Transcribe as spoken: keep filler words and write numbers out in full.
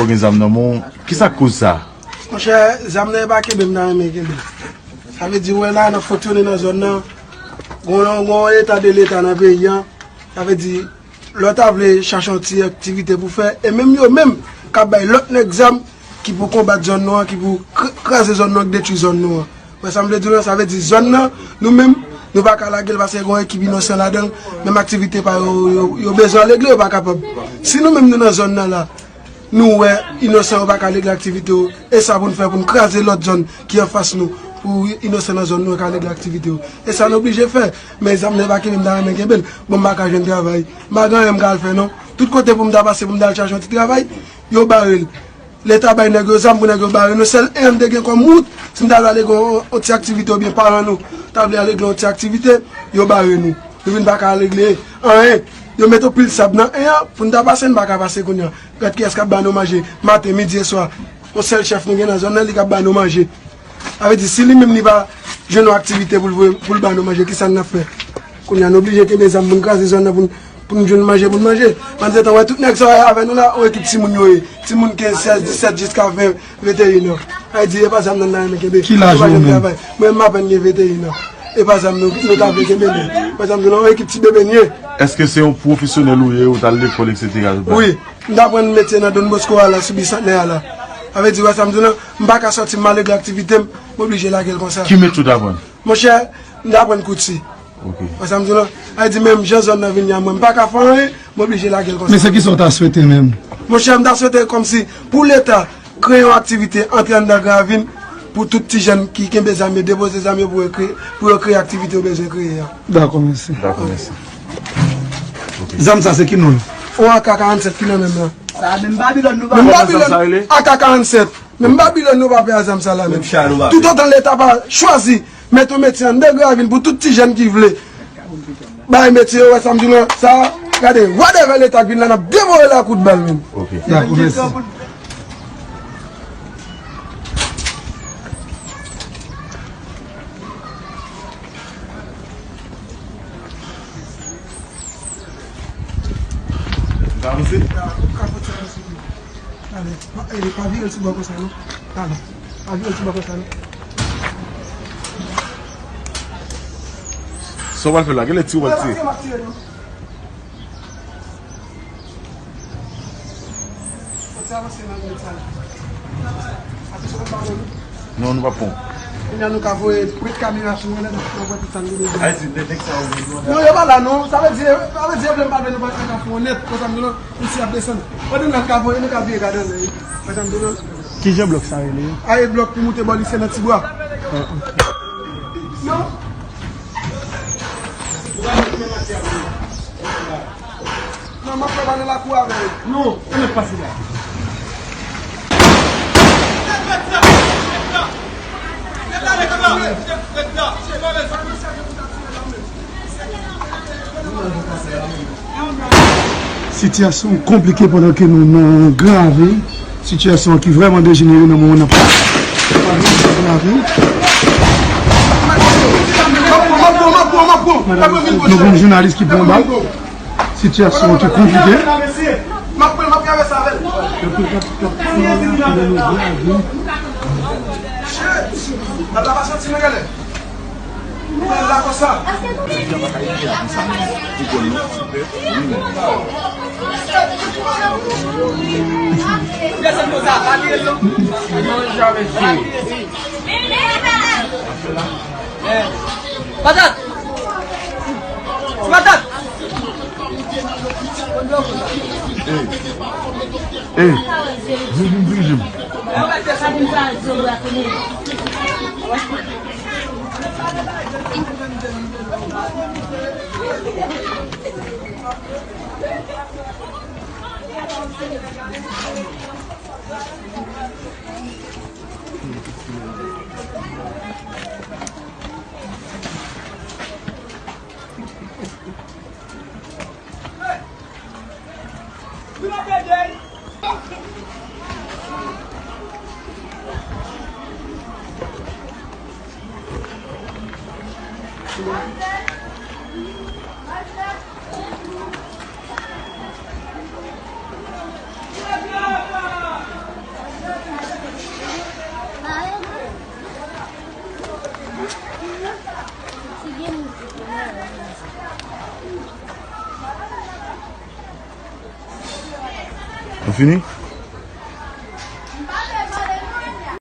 Ou gen zam nan men w, kisa k koz sa? Monchè, zam nan e pa kenbe m ta renmen kenbe. Sa vle di, ou wè la, n ap fonksyone nan zòn nan. Gon, gon eta de leta nan peyi a. Sa vle di, lè w ta vle chache yon ti aktivite pou fè, e menm yo menm k ap bay lòt nèg zam ki pou konbat zòn nou an, ki pou kr-, kraze zòn nou an, ki detwi zòn nou an. Wè sa m vle di w lan, sa vle di zòn nan, nou menm, nou pa ka lage l paske gen yon ekip inosan ladan l, menm aktivite pa yo, yo, yo bezwen regle, yo pa kapab. Si nou menm nou nan zòn nan la, nou wè inosan yo pa ka regle aktivite yo, e sa pou n fè pou n kraze lòt zòn ki anfas nou, pou inosan nan zòn nou yo ka regle aktivite yo. E sa n oblije fè, men zam nan e pa kenbe m ta renmen kenbe l, bon m pa ka jwenn travay, m pa gen anyen m ka al fè non. Tout kote pou m ta pase pou m ta al chache yon ti travay, yo bare l. Leta bay nèg yo zam pou nèg yo bare nou. Sèl en an m te gen kòm wout, si m ta vle ale gen yon, yon ti aktivite oubyen paran nou ta vle ale gen yon ti aktivite, yo bare nou. Nou vin pa ka regle anyen. Yo mete yon pil sab nan en an pou n ta pase, n pa ka pase kounye a. Gad kiyès k ap ba nou manje maten, midi e swa. Yon sèl chèf nou gen nan zòn nan, li k ap ba nou manje. Sa vle di, si li menm li pa jwenn yon aktivite pou l voye, pou l ba nou manje, kisa n ap fè? Kounye a, n oblije kenbe zam pou n kraze zòn nan, pou n, pou n jwenn manje, pou n manje. Pandan se tan, wè, tout nèg sa w wè avè nou la, yon ekip timoun yo ye. Timoun kenz, sèz, disèt, jiska ven, venteyen an. Sa vle di, e pa zam nan n ta renmen kenbe. Ki laj yo menm? Mwen menm apèn gen venteyen an. E pa zam nou, nou ta vle kenbe, men. E pa zam nou, non, yon ekip ti bebe n ye. Èske se yon pwofesyonèl ou ye, ou t al lekòl, etsetera, tout bagay? Wi. M t aprann metye nan Don Bosco a la, sou Bisantnè a la. Sa vle di, wè sa m di w lan, m pa ka sòti, m al regle aktivite m, m oblije lage l konsa. Ki metye w t aprann? Monchè, m t aprann kouti. Ok. Wè sa m di w lan? Sa vle di, menm jan zòn nan vin ye a mwen, m pa ka fè anyen, m oblije lage l konsa. Men se kisa w ta swete menm? Monchè, m ta swete kòmsi pou Leta kreye yon aktivite antre anndan Gran Ravin pou tout ti jèn ki kenbe zam yo, depoze zam yo pou yo kreye, pou yo kreye aktivite yo bezwen kreye a. Dakò, mèsi. Dakò, mèsi. Ok. Zam sa se ki non l? On A K karannsèt ki nan men m lan. Sa menm Babilòn nou pa... Menm Babilòn, A K karannsèt. Menm Babilòn nou pa pè a zam sa la menm. Menm cha nou pa pè. Toutotan Leta pa chwazi mete yon metye anndan Gran Ravin pou tout ti jèn ki vle bay metye yo, wè sa m di w lan, sa, gade, whatever Leta k vin la, n ap devore l a kout bal menm. Ok. Dakò, mèsi. Ou ka avanse? Ou ka avanse, avanse. Ale, pa, eh, pa vire l sou bò konsa, non. Ale, pa vire l sou bò konsa, non. Sa w pral fè la? Genlè ti ou pral tire. M ap tire, non. Fò ti avanse nan limit sa la. Atis ou konn pa wè nou? Non, nou p ap pran. Kounye a nou ka voye prèt kamera sou mwen, lè n ap pran tout sa nou bezwen. Ay, di, nèg sa yo bezwen. Non, yo pa la, non. Sa vle di, sa vle di, yo vle m pa vle, nou pa ka fè yon nèt. Konsa, nou, nou si ap desann. Pandan n ap ka voye, nou ka vire gade anlè, wi. Konsa, nou, nou. Kijan blòk sa rele? A, e blòk pou moute bò lise nan Tibwa. Non. Non, m ap fè pale lakou avè l. Non, ou mèt pase la. Sitiyasyon konplike pandan ke nou nan Gran Ravin. Sitiyasyon ki vrèman dejenere nan moman n ap pale. Nou gen jounalis ki pran bal. Sitiyasyon ki konplike. Patat! Ti patat! Ey! Ey! Vin, vin dirije m. Fini?